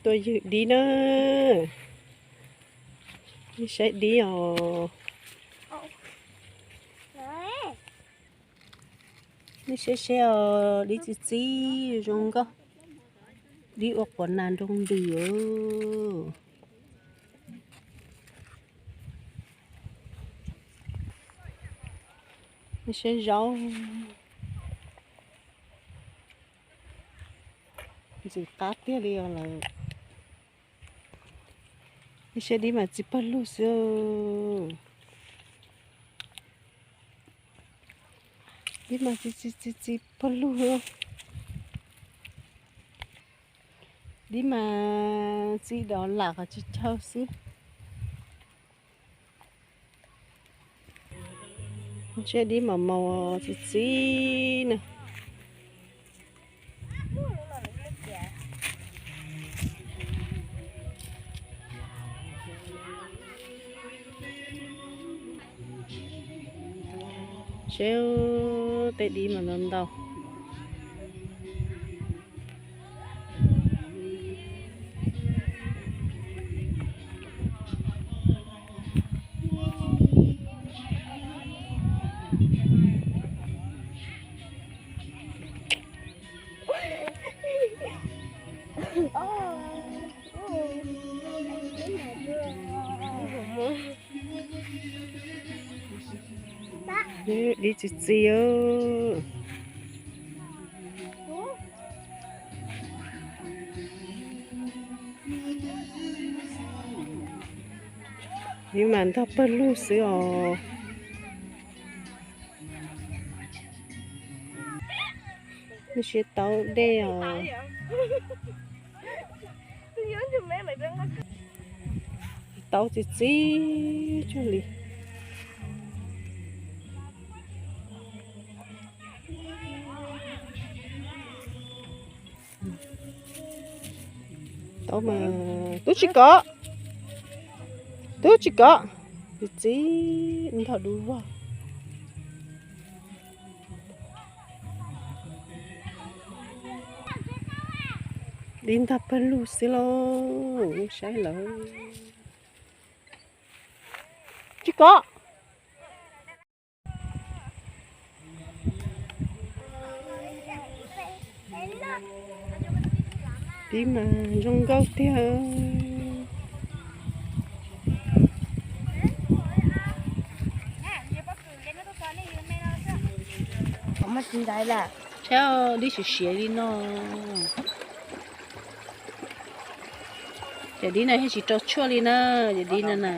Tuaj ywg dib na. Nej saib dib os. Nej saib seb os, dib txi txib zoo nkauj. Dib ua quav nas nroo ntws. Nej saib zaub. Ntxim qab tiag li os lawm. Nej saib dib mas txi pawg lug xwb. Dib mas txi txi txi txi pawg lug. Dib mas txi dov lam qhov tsis chaw xwb. Saib dib mas maus txi txib na. Saib tej dib mas ntau ntau. Dib txi txiv. Dib mas ntog pawg lug xwb os. Nws siab taub dej os. Taub txi txiv cuag li. Taub mas tub tsis kov, tub tsis kov, txi txiv ntog dub vog. Dib ntog pawg lug xwb lauj, saib lawm. Tsis kov. Dib mas zoo nkauj tiag. Saib dib siav siav li no. Cov dib no thiaj tsis rau tshuaj li na, cov dib no na.